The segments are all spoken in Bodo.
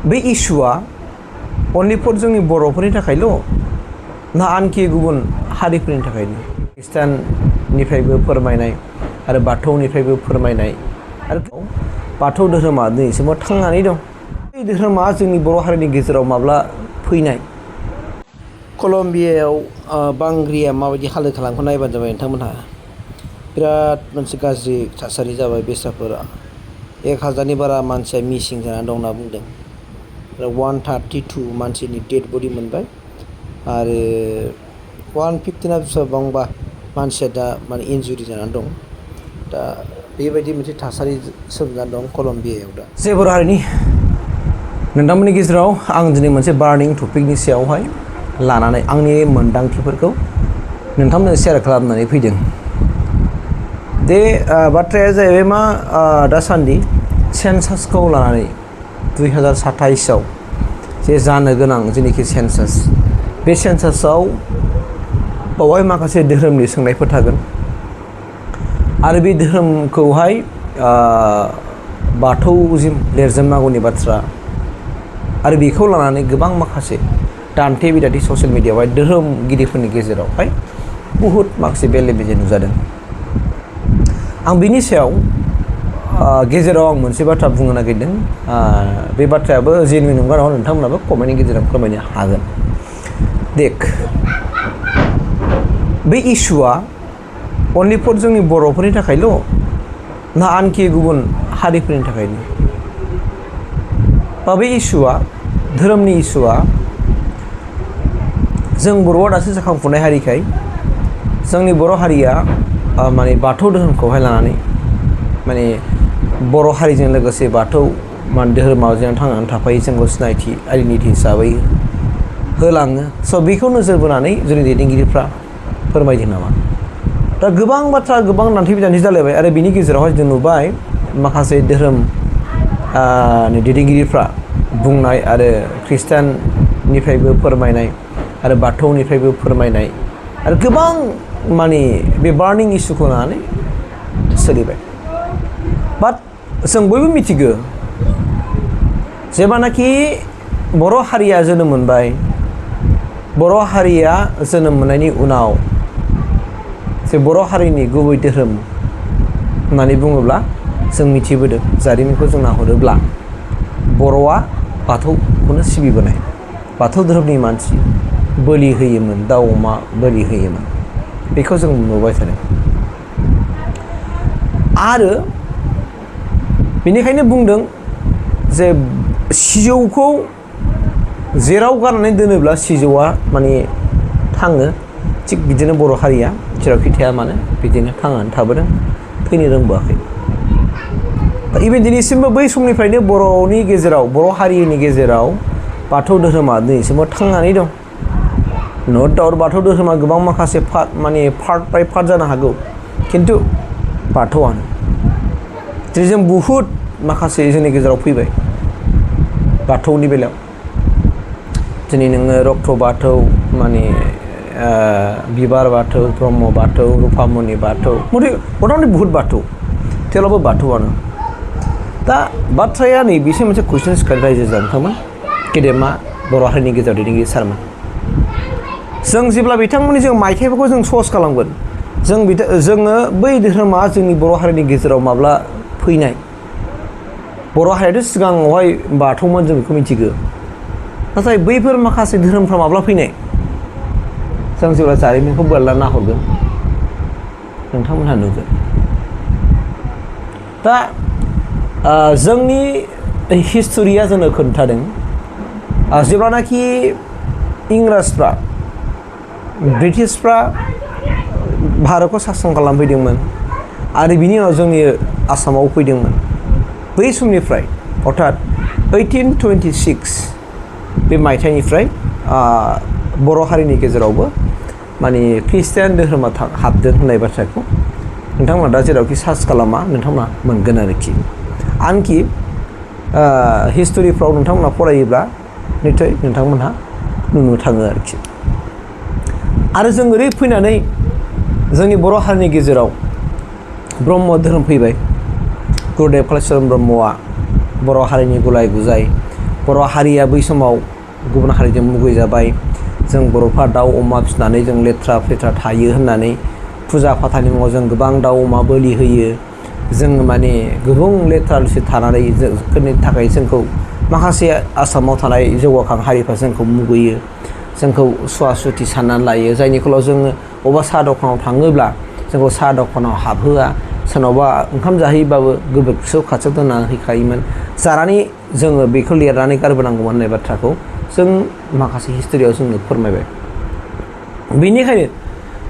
बे इस्युआ अनलि फर जोंनि बर'फोरनि थाखायल' ना आनखि गुबुन हारिफोरनि थाखायनो खृष्टाननिफ्रायबो फोरमायनाय आरो बाथौनिफ्रायबो फोरमायनाय आरो बाथौ धोरोमा दिनैसिमबो थांनानै दं। बे धोरोमा जोंनि बर' हारिनि गेजेराव माब्ला फैनाय कलम्बियायाव बांग्रिया माबायदि हालो खालामखौ नायबानो जाबाय नोंथांमोनहा। बिराद मोनसे गाज्रि थासारि जाबाय बेसाफोरा 1000नि बारा मानसिया मिसिं जानानै दं होनना बुंदों आरो 132 मानसिनि डेड बडि मोनबाय आरो 150 ना बेसेबांबा मानसिया दा माने इन्जुरि जानानै दं। दा बेबायदि मोनसे थासारि सोमजिनानै दं कलम्बियायाव दा। जे बर' हारिनि नोंथांमोननि गेजेराव आं दिनै मोनसे बार्निं टपिकनि सायावहाय लानानै आंनि मोनदांथिफोरखौ नोंथांमोननो शेयार खालामनानै फैदों। बे बाथ्राया जाहैबाय मा दासान्दि सेन्सासखौ लानानै 2027आव जे जानो गोनां जेनोखि सेन्सास, बे सेन्सासाव बावहाय माखासे धोरोमनि सोंनायफोर थागोन आरो बे धोरोमखौहाय बाथौसिम लिरजोबनांगौनि बाथ्रा आरो बेखौ लानानै गोबां माखासे दान्थे बिदान्थे ससियेल मिडियाआवहाय धोरोमगिरिफोरनि गेजेरावहाय बुहुत माखासे बेले बेजे नुजादों। आं बिनि सायाव गेजेराव आं मोनसे बाथ्रा बुंनो नागिरदों। बे बाथ्रायाबो जेनुइन नंगौ नङा नोंथांमोनाबो कमेन्टनि गेजेराव फोरमायनो हागोन। देख, बे इस्युआ अनलि फर जोंनि बर'फोरनि थाखायल' ना आनखि गुबुन हारिफोरनि थाखायनो बा बे इस्युआ धोरोमनि इस्युआ जों बर'आ दासो जाखांफुनाय हारिखाय जोंनि बर' हारिया माने बाथौ धोरोमखौहाय लानानै माने बर' हारिजों लोगोसे बाथौ धोरोमाव जों थांनानै थाफायो जोंखौ सिनायथि आइडेन्टिटि हिसाबै होलाङो। स' बेखौ नोजोर बोनानै जोंनि दैदेनगिरिफ्रा फोरमायदों नामा। दा गोबां बाथ्रा गोबां दान्थे बिदान्थे जालायबाय आरो बिनि गेजेरावहाय जों नुबाय माखासे धोरोम दैदेनगिरिफ्रा बुंनाय आरो खृष्टाननिफ्रायबो फोरमायनाय आरो बाथौनिफ्रायबो फोरमायनाय आरो गोबां माने बे बार्निं इस्युखौ लानानै सोलिबाय। बाट जों बयबो मिथिगौ जेब्लानाखि बर' हारिया जोनोम मोनबाय, बर' हारिया जोनोम मोननायनि उनाव जे बर' हारिनि गुबै धोरोम होननानै बुङोब्ला जों मिथिबोदों, जारिमिनखौ जों नाहरोब्ला बर'आ बाथौखौनो सिबिबोनाय, बाथौ धोरोमनि मानसि, बोलि होयोमोन, दाउ अमा बोलि होयोमोन, बेखौ जों नुबाय थादों। आरो बेनिखायनो बुंदों जे सिजौखौ जेराव गारनानै दोनोब्ला सिजौआ माने थाङो, थिग बिदिनो बर' हारिया जेरावखि थाया मानो बिदिनो थांनानै थाबोदों, थैनो रोंबोआखै। दा इभेन दिनैसिमबो बै समनिफ्रायनो बर'नि गेजेराव, बर' हारिनि गेजेराव बाथौ धोरोमा दिनैसिमबो थांनानै दं। नो डाउट बाथौ धोरोमा गोबां माखासे पार्ट बाय पार्ट जानो हागौ, खिन्थु बाथौआनो दिनै जों बुहुद माखासे जोंनि गेजेराव फैबाय बाथौनि बेलायाव। दिनै नोङो रक्त बाथौ, माने बिबार बाथौ, ब्रह्म बाथौ, रुफामनि बाथौ, मथा मथि बुहुद बाथौ, थेवब्लाबो बाथौआनो। दा बाथ्राया नैबेसो मोनसे कुइसन सिखारो रायजो जानायमोन गेदेमा बर' हारिनि गेजेराव दैदेनगिरि सारमोन। जों जेब्ला बिथांमोननि जों मायथाइफोरखौ जों सर्स खालामगोन, जोङो बै धोरोमा जोंनि बर' हारिनि गेजेराव माब्ला फैनाय। बर' हारियाथ' सिगाङावहाय बाथौमोन, जों बेखौ मिथिगौ। नाथाय बैफोर माखासे धोरोमफ्रा माब्ला फैनाय, जों जेब्ला जारिमिनखौ बोरला नाहरगोन नोंथांमोनहा नुगोन। दा जोंनि हिस्ट'रिया जोंनो खोन्थादों जेब्लानाखि इंराजफ्रा, ब्रिटिशफ्रा भारतखौ सासन खालामफैदोंमोन आरो बिनि उनाव जोंनि आसामाव फैदोंमोन, बै समनिफ्राय अर्थात 1826 बे मायथाइनिफ्राय बर' हारिनि गेजेरावबो माने खृष्टान धोरोमा हाबदों होननाय बाथ्राखौ नोंथांमोना दा जेरावखि सार्च खालामा नोंथांमोना मोनगोन आरोखि। आनखि हिस्ट'रिफ्राव नोंथांमोना फरायोब्ला निस्सय नोंथांमोनहा नुनो थाङो आरोखि। आरो जों ओरै फैनानै जोंनि बर' हारिनि गेजेराव ब्रह्म धोरोम फैबाय। गुरुदेव कालिचरन ब्रह्मआ बर' हारिनि गुलाय गुजाय बर' हारिया बै समाव गुबुन हारिजों मुगैजाबाय। जों बर'फ्रा दाउ अमा फिसिनानै जों लेथ्रा फेथ्रा थायो होननानै फुजा फाथालनि मुङाव जों गोबां दाउ अमा बोलि होयो। जों माने गोबां लेथ्रा लुसि थानानै जोंनि थाखाय जोंखौ माखासे आसामाव थानाय जौगाखां हारिफ्रा जोंखौ मुगैयो, जोंखौ सुवा सुथि साननानै लायो। जायनि फलाव जोङो बबेबा साहा दखानाव थाङोब्ला जोंखौ साहा दखानाव हाबहोआ, सोरनावबा ओंखाम जाहैबाबो गोबोरखिखौ खाथियाव दोननानै हैखायोमोन। जानानै जोङो बेखौ लिरनानै गारबोनांगौमोन होननाय बाथ्राखौ जों माखासे हिस्ट'रियाव जोंनो फोरमायबाय। बेनिखायनो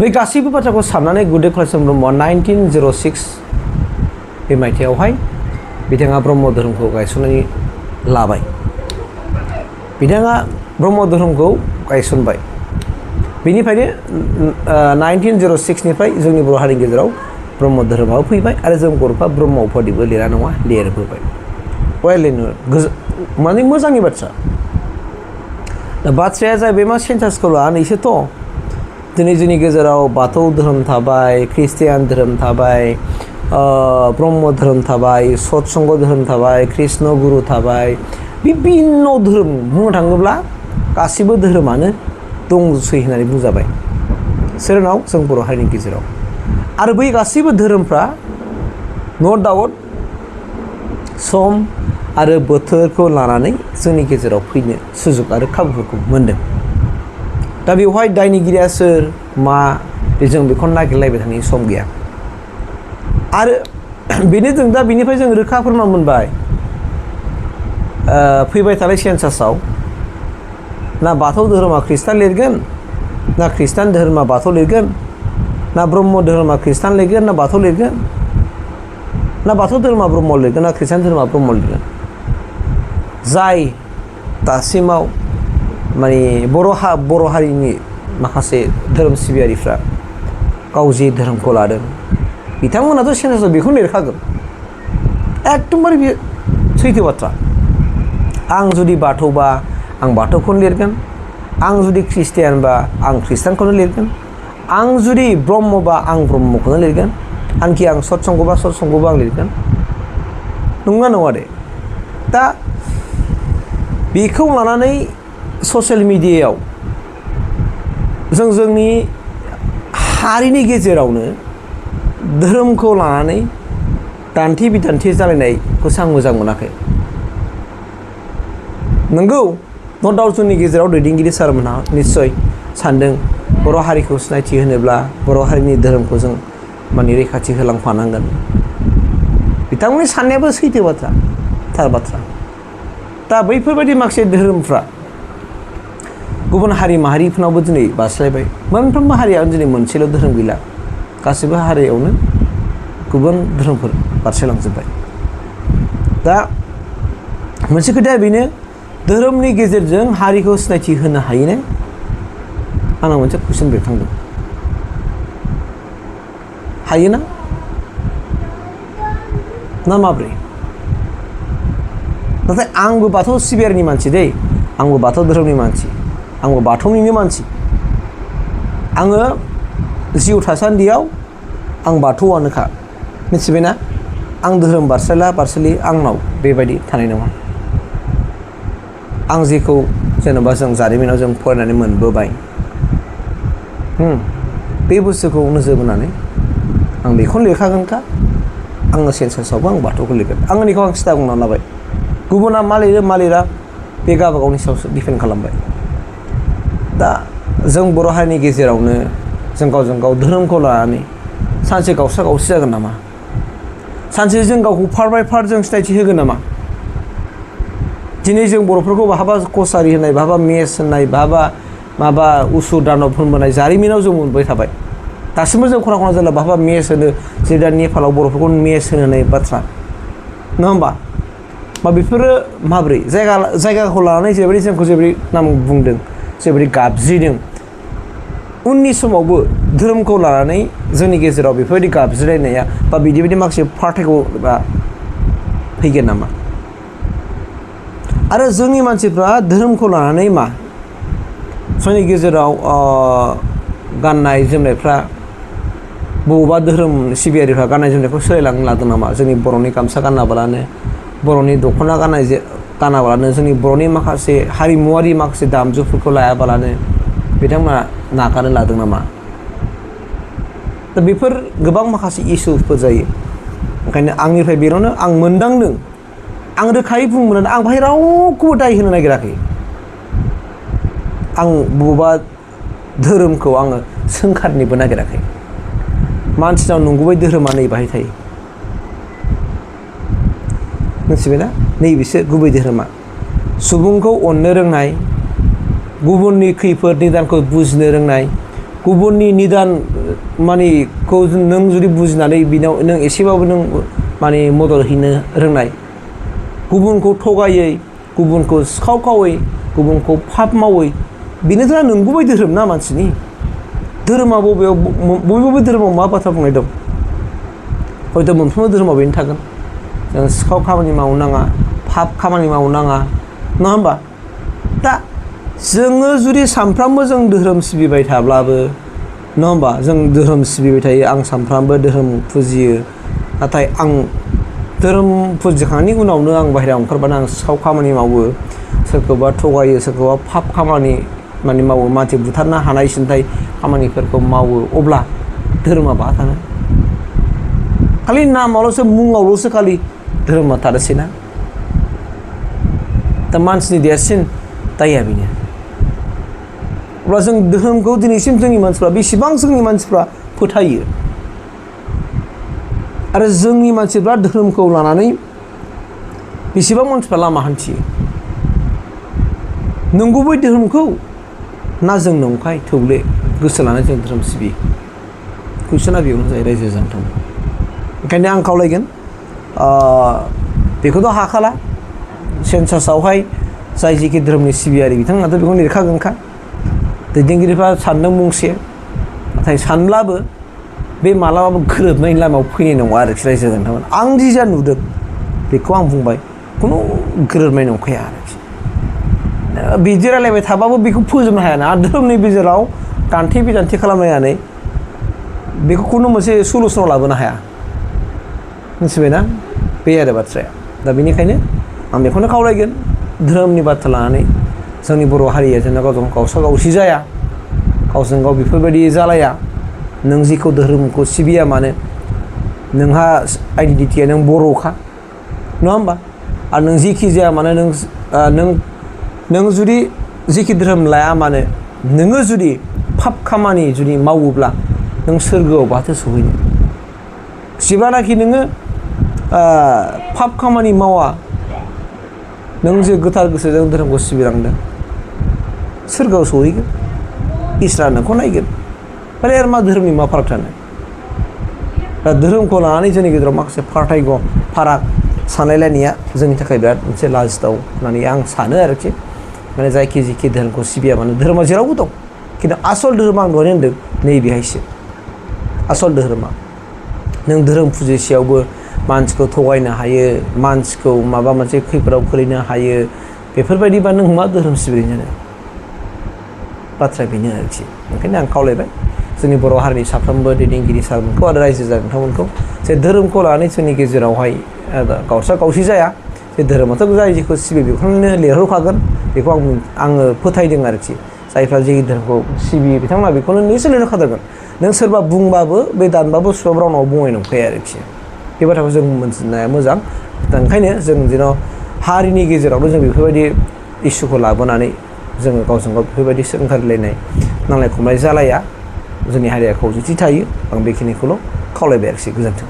बै गासैबो बाथ्राखौ साननानै गुरुदेव कालिचरन ब्रह्मआ 1906 बे मायथाइयावहाय बिथाङा ब्रह्म धोरोमखौ गायसननानै लाबाय। बिथाङा ब्रह्म धोरोमखौ गायसनबाय। बेनिफ्रायनो 1906निफ्राय जोंनि बर' हारिनि गेजेराव ब्रह्म धोरोमाबो फैबाय आरो जों बर'फ्रा ब्रह्म उपाधिबो लिरा नङा लिरबोबाय। माने मोजांनि बाथ्रा। दा बाथ्राया जाहैबाय मा सेन्सासखौ लानानैसोथ' दिनै जोंनि गेजेराव बाथौ धोरोम थाबाय, ख्रिस्टियान धोरोम थाबाय, ब्रह्म धोरोम थाबाय, सतसंग धोरोम थाबाय, कृष्ण गुरु थाबाय, बिभिन्न धोरोम बुंनो थाङोब्ला गासिबो धोरोमानो दंसै होननानै बुंजाबाय सोरनाव जों बर' हारिनि गेजेराव। आरो बै गासैबो धोरोमफ्रा नो डाउट सम आरो बोथोरखौ लानानै जोंनि गेजेराव फैनो सुजुग आरो खाबुफोरखौ मोनदों। दा बेवहाय दायनिगिरिया सोर मा जों बेखौ नागिरलायबाय थानायनि सम गैया। आरो बेनो जों दा बेनिफ्राय जों रोखा फोरमान मोनबाय फैबाय थानाय सेन्सासाव ना बाथौ धोरोमा खृष्टान लिरगोन, ना खृष्टान धोरोमा बाथौ लिरगोन, ना ब्रह्म धोरोमा खृष्टान लिरगोन ना बाथौ लिरगोन, ना बाथौ धोरोमा ब्रह्म लिरगोन ना खृष्टान धोरोमा ब्रह्म लिरगोन। जाय दासिमाव माने बर' हारिनि माखासे धोरोम सिबियारिफ्रा गाव जे धोरोमखौ लादों बिथांमोनाथ' सेन्सासाव बेखौनो लिरखागोन। एकदमबारे बे सैथो बाथ्रा। आं जुदि बाथौबा आं बाथौखौनो लिरगोन, आं जुदि ख्रिस्टियानबा आं ख्रिस्टानखौनो लिरगोन, आं जुदि ब्रह्मबा आं ब्रह्मखौनो लिरगोन, आंखि आं सतसंगबा सतसंगबा आं लिरगोन। नंगौना नङा दे? दा बेखौ लानानै ससियेल मिडियायाव जों जोंनि हारिनि गेजेरावनो धोरोमखौ लानानै दान्थे बिदान्थे जालायनायखौसो आं मोजां मोनाखै। नंगौ न' डाउट जोंनि गेजेराव दैदेनगिरि सारमोनहा निस्सय सानदों बर' हारिखौ सिनायथि होनोब्ला बर' हारिनि धोरोमखौ जों माने रैखाथि होलांफानांगोन। बिथांमोननि साननायाबो सैथो बाथ्रा, थार बाथ्रा। दा बैफोरबायदि माखासे धोरोमफ्रा गुबुन हारि माहारिफोरनावबो दिनै बास्लायबाय। मोनफ्रोमबो हारियानो दिनै मोनसेल' धोरोम गैला, गासैबो हारियावनो गुबुन धोरोमफोर बारस्लायलांजोब्बाय। दा मोनसे खोथाया बेनो धोरोमनि गेजेरजों हारिखौ सिनायथि होनो हायोना? आंनाव मोनसे कुइसन बेरखांदों। हायोना? ना माब्रै? नाथाय आंबो बाथौ सिबियारिनि मानसि दै, आंबो बाथौ धोरोमनि मानसि, आंबो बाथौनिनो मानसि। आङो जिउ थासान्दियाव आं बाथौआनोखा, मिथिबायना? आं धोरोम बारस्लायलि आंनाव बेबायदि थानाय नङा। आं जेखौ जेनेबा जों जारिमिनाव जों फरायनानै मोनबोबाय बे बुस्थुखौ नोजोर बोनानै आं बेखौनो लिरखागोनखा। आङो सेन्सासावबो आं बाथौखौ लिरगोन। आंनिखौ आं सिदा बुंनानै लाबाय। गुबुना मा लिरो मा लिरा बे गावबागावनि सायावसो दिपेन्ड खालामबाय। दा जों बर' हारिनि गेजेरावनो जों गावजों गाव धोरोमखौ लानानै सानसे गावस्रा गावस्रि जागोन नामा? सानसे जों गावखौ पार्ट बाय पार्ट जों सिनायथि होगोन नामा? दिनै जों बर'फोरखौ बहाबा कसारि होननाय, बहाबा मेस होननाय, बहाबा माबा उसुर दानब होनबोनाय जारिमिनाव जों मोनबाय थाबाय। दासिमबो जों खना खना जायगायाव बहाबा मेस होनो, जे दा नेपालाव बर'फोरखौ मेस होननाय बाथ्रा नङा होमबा? मा बेफोरो माब्रै जायगाखौ लानानै जेरैबायदि जोंखौ जेरैबायदि नाम बुंदों, जेरैबायदि गाबज्रिदों, उननि समावबो धोरोमखौ लानानै जोंनि गेजेराव बेफोरबायदि गाबज्रिलायनाया बा बिदि माखासे पार्थायखौ फैगोन नामा? आरो जोंनि मानसिफ्रा धोरोमखौ लानानै मा जोंनि गेजेराव गाननाय जोमनायफ्रा बबेबा धोरोम सिबियारिफ्रा गाननाय जोमनायखौ सोलायलांनो लादों नामा? जोंनि बर'नि गामसा गानाबालानो बर'नि दख'ना गाननाय गानाबालानो जोंनि बर'नि माखासे हारिमुवारि माखासे दामजुफोरखौ लायाबालानो बिथांमोना नागारनो लादों नामा? दा बेफोर गोबां माखासे इसुफोर जायो। ओंखायनो आंनिफ्राय बेयावनो आं मोनदांदों, आं रोखायै बुंनो आं बाहाय रावखौबो दाय होनो नागिराखै। आं बबेबा धोरोमखौ आङो सोंखारनोबो नागिराखै। मानसिनाव नंगुबै धोरोमा नै बाहाय थायो, मिथिबायना? नैबेसो गुबै धोरोमा। सुबुंखौ अननो रोंनाय, गुबुननि खैफोद निदानखौ बुजिनो रोंनाय, गुबुननि निदान मानेखौ नों जुदि बुजिनानै बिनाव नों एसेबाबो नों माने मदद हैनो रोंनाय, गुबुनखौ थगायै, गुबुनखौ सिखाव खावै, गुबुनखौ पाप मावै, बेनो जोंहा नंगुबै धोरोम ना मानसिनि। धोरोमा बबे धोरोमाव मा बाथ्रा बुंनाय दं? हयथ' मोनफ्रोमबो धोरोमाव बेनो थागोन। जों सिखाव खामानि मावनो नाङा, पाप खामानि मावनो नाङा, नङा होमबा? दा जोङो जुदि सानफ्रामबो जों धोरोम सिबिबाय थाब्लाबो, नङा होमबा? जों धोरोम सिबिबाय थायो, आं सानफ्रामबो धोरोम फुजियो, नाथाय आं धोरोम फुजिखांनायनि उनावनो आं बाहेरायाव ओंखारबानो आं सिखाव खामानि मावो, सोरखौबा थगायो, सोरखौबा पाप खामानि मावो, मानसि बुथारनो हानाय सिनथाय खामानिफोरखौ मावो, अब्ला धोरोमा बहा थानो? खालि नामावल'सो, मुङावल'सो खालि धोरोमा थादोंसै ना? दा मानसिनि देरसिन दायया बेनो। अब्ला जों धोरोमखौ दिनैसिम जोंनि मानसिफ्रा बेसेबां जोंनि मानसिफ्रा फोथायो, आरो जोंनि मानसिफ्रा धोरोमखौ लानानै बेसेबां मानसिफ्रा लामा हान्थियो? नंगुबै धोरोमखौ ना जों नंखाय थौले गोसो लानानै जों धोरोम सिबियो? कुइसना बेयावनो जायो रायजो जानाय। ओंखायनो आं खावलायगोन, बेखौथ' हाखाला सेन्सासावहाय जाय जेखि धोरोमनि सिबियारि बिथांमोनाथ' बेखौ लिरखागोनखा। दैदेनगिरिफ्रा सानदों मुंसे, नाथाय सानब्लाबो बे मालाबाबो गोरोबनायनि लामायाव फैनाय नङा आरोखि रायजो जानाय। आं जि जा नुदों बेखौ आं बुंबाय, खुनु गोरोबनाय नंखाया आरोखि। बिदि रायलायबाय थाबाबो बेखौ फोजोबनो हायाना। धोरोमनि गेजेराव दान्थे बिदान्थे खालामलायनानै बेखौ खुनु मोनसे सलुसनाव लाबोनो हाया, मिथिबायना? बे आरो बाथ्राया। दा बेनिखायनो आं बेखौनो खावलायगोन, धोरोमनि बाथ्रा लानानै जोंनि बर' हारिया जेन गावजों गाव गावसा गावसि जाया, गावजों गाव बेफोरबायदि जालाया। नों जिखौ धोरोमखौ सिबिया मानो, नोंहा आइडेन्टिटिया नों बर'खा, नङा होमबा? आरो नों जिखि जाया मानो, नों जुदि जिखि धोरोम लाया मानो, नोङो जुदि पाप खामानि जुदि मावोब्ला नों सोरगोआव बहाथो सहैनो? जेब्लानाखि नोङो पाप खामानि मावा, नों जे गोथार गोसोजों धोरोमखौ सिबिलांदों, सोरगोआव सहैगोन, इसोरा नोंखौ नायगोन। माने आरो मा धोरोमनि मा फाराग थानो? दा धोरोमखौ लानानै जोंनि गेजेराव माखासे फाराग सानलायलायनाया जोंनि थाखाय बिराद मोनसे लाजिथाव होननानै आं सानो आरोखि। माने जायखि जिखि धोरोमखौ सिबिया मानो, धोरोमा जेरावबो दं, खिन्थु आसल धोरोमा आं दहायनो होनदों नैबेहायसो आसल धोरोमा। नों धोरोम फुजिसेयावबो मानसिखौ थगायनो हायो, मानसिखौ माबा मोनसे खैफोदाव खोलैनो हायो, बेफोरबायदिबा नों मा धोरोम सिबिनाय जानो? बाथ्राया बेनो आरोखि। ओंखायनो आं खावलायबाय जोंनि बर' हारिनि साफ्रोमबो दैदेनगिरि सारमोनखौ आरो रायजो जानाय नोंथांमोनखौ, जे धोरोमखौ लानानै जोंनि गेजेरावहाय गावसा गावसि जाया। जे धोरोमाथ' जाय जेखौ सिबियो बेखौनो लिरहरखागोन, बेखौ आङो फोथायदों आरोखि। जायफ्रा जे धोरोमखौ सिबियो बिथांमोना बेखौनो निसय लिरहरखादोंमोन। नों सोरबा बुंबाबो बे दानबाबो सुबाबो रावनाव बुंनाय नंखाया आरोखि। बे बाथ्राखौ जों मोनथिनाया मोजां। दा ओंखायनो जों जेन' हारिनि गेजेरावनो जों बेफोरबायदि इसुखौ लाबोनानै जोङो गावजों गाव बेफोरबायदि सोंखारिलायनाय, नांलाय खमलाय जालाया, जोंनि हारिया खौसेथि थायो। आं बेखिनिखौल' खावलायबाय आरोखि। गोजोन्थों।